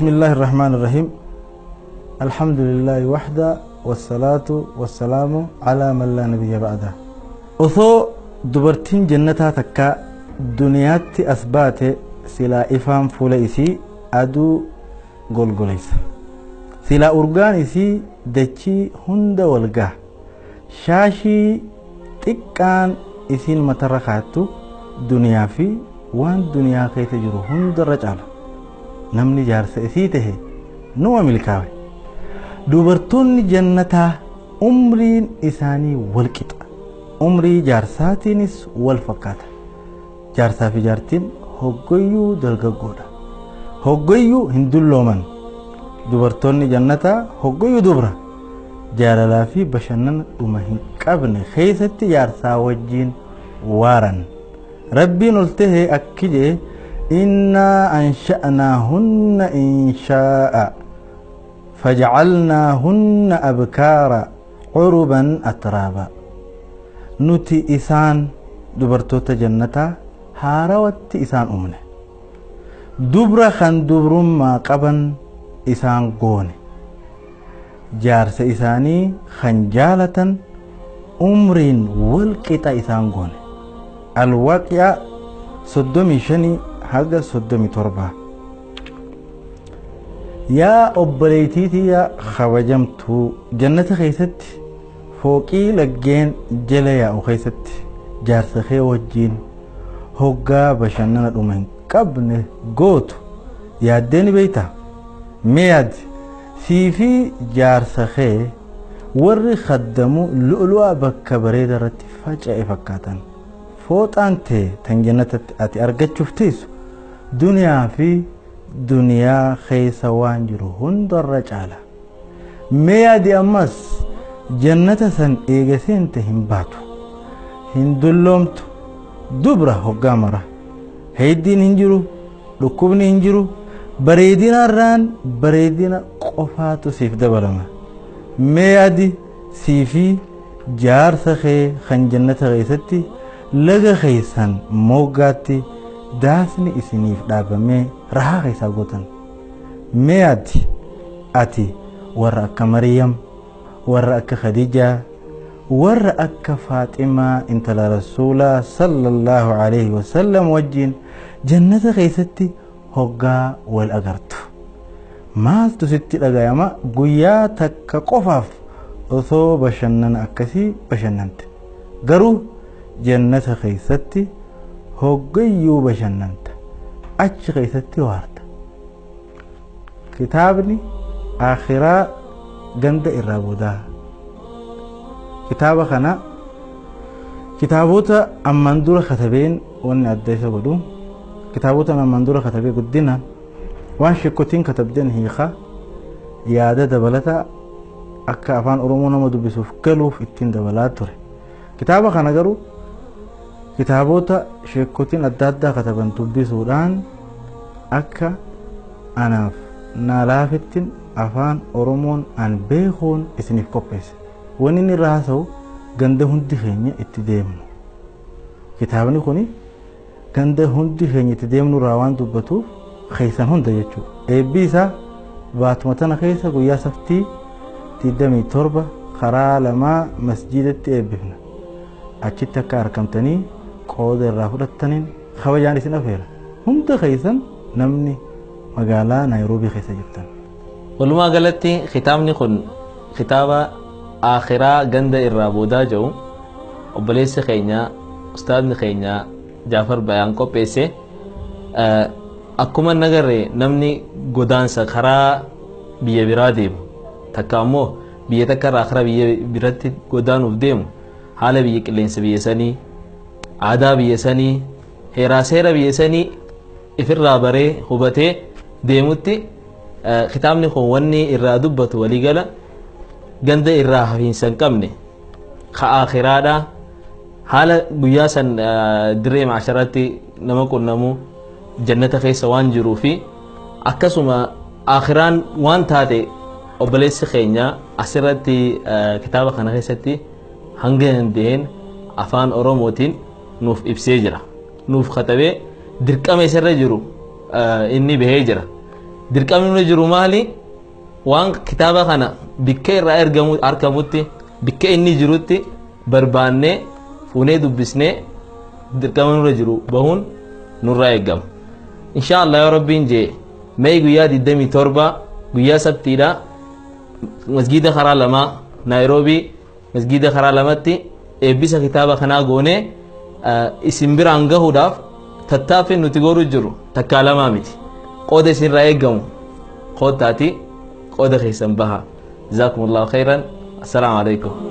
بسم الله الرحمن الرحيم. الحمد لله وحده والصلاة والسلام على من لا نبي بعده. Osoo dubartiin jannataa takka duniyaatti as baate, silaa ifaan fuula isii aduu golgoleysa, silaa urgaan isii dachii hunda wal gaha. Shaashii xiqqaan isiin matarra kaattu duniyaa fi waan duniyaa keessa jiru hundarra caala. Namni jaarsa isii tahe numa milkaawe. Dubartoonni jannataa umriin isaanii wal qixa, umrii jaarsaatiinis wal fakkaata. Jaarsaa fi jaartiin hoggoyyuu dargaggoodha, hoggoyyuu hin dullooman. Dubartoonni jannataa hoggoyyuu dubra. Jaalalaa fi bashannana dhuma hin qabne keessatti jaarsaa wajjiin waaran. Rabbiin ol tahe akki jee: "Innaa ansha'naahunna inshaa'a fajacalnaahunna abkaara curuban atraaba." Nuti isaan dubartoota jannataa haarawatti isaan uumne, dubra kan dubrummaa qaban isaan goone, jaarsa isaanii kan jaalatan umriin wal qixa isaan goone. Alwaaqi'a 35 haga 37. Yaa obboleettii tiyya kabajamtuu, jannata keessatti fooqii laggeen jala yaa'u keessatti jaarsa kee wajjiin hoggaa bashannana dhuma hin qabne gootu yaaddee ni beeyta? Mee yaadi, sii fi jaarsa kee warri khaddamu lu'lu'a bakka bareeda irratti faca'e fakkaatan. Fooxaan tee tan jannatatti ati argachuuf teessu duniyaa fi duniyaa keessa waan jiru hundarra caala. Mee yaadi ammas, jannata san eega seente hin baatu, hin dulloomtu, dubra hoggaa mara. Heeddiin hin jiru, dhukkubni hin jiru, bareedina irraan bareedina qofaatu siif dabalama. Mee yaadi, sii fi jaarsa kee kan jannata keessatti laga keessan moggaatti daasni isiniif dhaabamee rahaa keessaa gootan. Mee yaadi, ati warra akka Mariyam, warra akka Khadijaa, warra akka Faaximaa intala Rasuulaa sallallahu alaihi wasallam wajjiin jannata keessatti hoggaa wal agartu maaltu sitti dhagayama? Guyyaa takka qofaaf osoo bashannana akkasii bashannante, garuu jannata keessatti hoggayyuu bashannanta, achi keessatti waarta. Kitaabni Akhiraa Ganda Irraa Boodaa, kitaaba kana kitaabota ammaan dura katabeen wanni adda isa godhu, kitaabota ammaan dura katabee guddinaan waan shekkotiin katabdeen hiikaa yaada dabalataa akka afaan Oromoo nama dubbisuuf galuuf ittiin dabalaa ture. Kitaaba kana garuu kitaabota sheekotiin adda addaa kataban dubbisuudhaan akka anaaf naa laafettin afaan Oromoon an beekuun isiniif qopheesse. Wanni inni irraa haasa'u ganda hundi keenya itti deemnu. Kitaabni kuni ganda hundi keenya itti deemnu irraa waan dubbatuuf keessan hunda jechuudha. Eebbi isaa baatuma tana keessa guyyaa saftii 27 karaa lamaa masjiidatti eebbifna. Achitti akka argamtanii qooda irraa fudhattaniin kabajaan isin afeera. Hunda keessan namni magaalaa Naayiroobii keessa jirtan. Walumaa galatti kitaabni kun kitaaba Akhiraa Ganda Irraa Boodaa jedhu obboleessi keenya, ustaadni keenya Jaafar Bayaan qopheesse. Akkuma nagarre, namni godaansa karaa biyya biraa deemu takka ammoo biyya takka irraa karaa biyya biratti godaanuuf deemu, haala biyya, qilleensa biyya sanii, aadaa biyya sanii, heeraa seera biyya sanii ifirraa baree hubatee deemutti, kitaabni kun wanni irraa dubbatu waliigala ganda irraa hafiinsa hin qabne ka akhiraadha, haala guyyaa san dirree maasharatti nama qunnamu, jannata keessa waan jiruu fi akkasuma akhiraan waan taate obboleessi keenya asirratti kitaaba kana keessatti hanga danda'een afaan Oromootiin nuuf ibsee jira, nuuf katabee dirqama isarra jiru inni bahee jira. Dirqamni nurra jiru maali? Waan kitaaba kana bikka irraa ergamu argamutti, bikka inni jirutti barbaannee fuunee dubbisnee dirqama nurra jiru bahuun nurraa eegama. Insha Allah, yoo Rabbiin jee, mee guyyaa 27, guyyaa sabtiidha, masgiida karaa lamaa Naayiroobii, masgiida karaa lamatti eebbisa kitaaba kanaa goonee isin biraan gahuudhaaf tattaaffii nuti godhu jiru takkaa lamaa miti. Qooda isinirraa eegamu koottaati qooda keessan baha. Jazaakumullahu khayran. Assalaamu alaikum.